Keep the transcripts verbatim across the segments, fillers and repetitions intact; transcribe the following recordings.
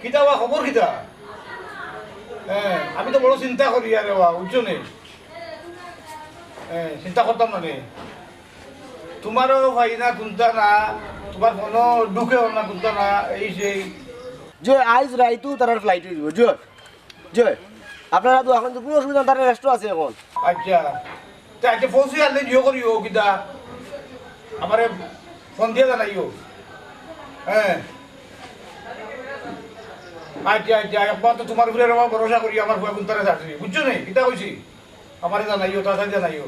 কিতা বা খবর কিতা? হ্যাঁ, আমি তো বড় চিন্তা করি আরে বা, বুঝছো নি? হ্যাঁ, চিন্তা করতাম না নি। তুমারও পাই না কুন্তা না, তুমার ফোনও ঢুকেও না কুন্তা না, এই সেই। জি, আইজ রাইতু তারার ফ্লাইট অইযিবো, জি। জি, আপনারা তো এখন তো কুনু অসুবিধা না, তারার রেস্টো আছে এখন। আচ্ছা, তে আচ্ছা, পৌঁছি আনলে জিও করিও কিতা, আমারে ফোন দিয়া জানাইও। হ্যাঁ, আচ্ছা, আচ্ছা, একমাত্র তুমার উপরে আমার ভরসা করি, আমার ফুয়া কুন্তারে চাকরি, বুঝছো নি? কিতা কইছি? আমারে জানাইও, তাড়াতাড়ি জানাইও।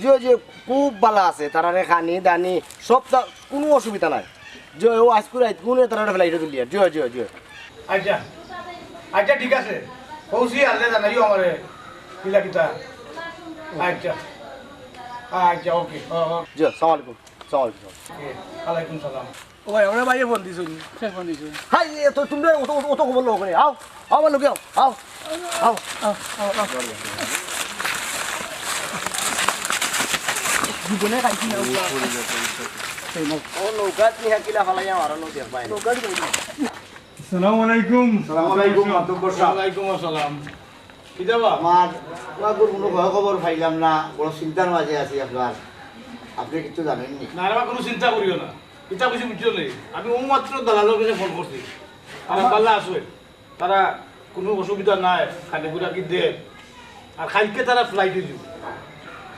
জিও, জিও, খুব ভালা আছে। তারারে খানি, দানি, সব তা-, কুনু অসুবিধা নাই। জিও, ও আইজকু রাইতকুনে তারারে ফ্লাইটো তুলিয়ার। জিও, জিও, জিও। আচ্ছা, আচ্ছা, ঠিক আছে। পৌঁছি আনলে জানাইও আমারে। কিলা কিতা? আচ্ছা। আচ্ছা, ওকে। ও, ও। জিও, সালাম আলাইকুম। সালাম আলাইকুম। ওকে, ওয়ালাইকুম সালাম। ও ভাই, আমরা ভাইয়ে ফোন দিছইন। কে ফোন দিছে? হাই, এ তো তুমরা অত, অত, অত খবর লও কেনে? আও, আও, আমার লগে আও, আও, আও। আও, আও, আও। জীবনে খাইছি না, সেই নাও। ও নৌকাত নিয়া কিলা ফালাইয়া মারা নদী ভাই। নৌকাত যাই না। আসসালামু আলাইকুম। আসসালামু আলাইকুম, মাতব্বর সাব। ওয়ালাইকুম আসসালাম। কিতা বা? আমার ওয়াগুর কুনু খবর খবর পাইলাম না, বড় চিন্তার মাঝে আছি আপনার। আপনে কিচ্ছু জানইন নি? না রে বা, কুনু চিন্তা করিও না। কিতা কইছি বুঝছো নি? আমি ও মাত্র দালালর গেছে ফোন করছি। তারা ভালা আছে। তারা কুনু অসুবিধা নাই, খালি ঘুরা কি দে। আর কাইলকে তারা ফ্লাইট অইযিবো।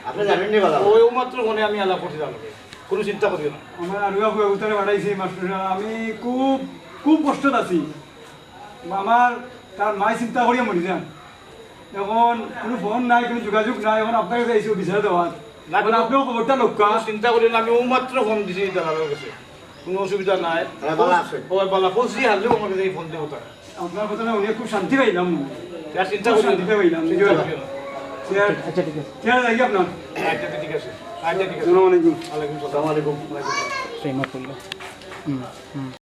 আপনে জানইন নি বালা? ওই ও মাত্র ফোনে আমি আলাপ করছি তার লগে। কুনু চিন্তা করিও না। আমার আরুয়া ফুয়া উতারে বাড়াইছি মাস্টার সাব। আমি খুব, খুব কষ্টত আছি। আমার, তার মায় চিন্তা করিয়া মরি যান। এখন কুনু ফোন নাই, কুনু যোগাযোগ নাই, এখন আপনার গেছে আইছি বিচার দেওয়ার। না, এখন কুনু, আপনেও খবরটা লউক্কা। কুনু চিন্তা করিও না, আমি ও মাত্র ফোন দিছি দালালর গেছে। কুনু অসুবিধা নাই। হ্যাঁ, বালা আছে। ও বালা, পৌঁছি হারলেও আমার গেছে ফোন দেবো তারা। আপনার কথা না, উনি খুব শান্তি পাইলাম। আর চিন্তা খুব করিও না। শান্তি পাইলাম। চিন্তা করিও না। চেয়ার, আচ্ছা, ঠিক আছে। চেয়ার লাগি আপনার। আচ্ছা, ঠিক আছে। আচ্ছা, ঠিক আছে। আসসালামু আলাইকুম। ওয়ালাইকুম সালাম। আসসালামু আলাইকুম। ওয়ালাইকুম সালাম। সেই মাত্র বললো। হুম, হুম।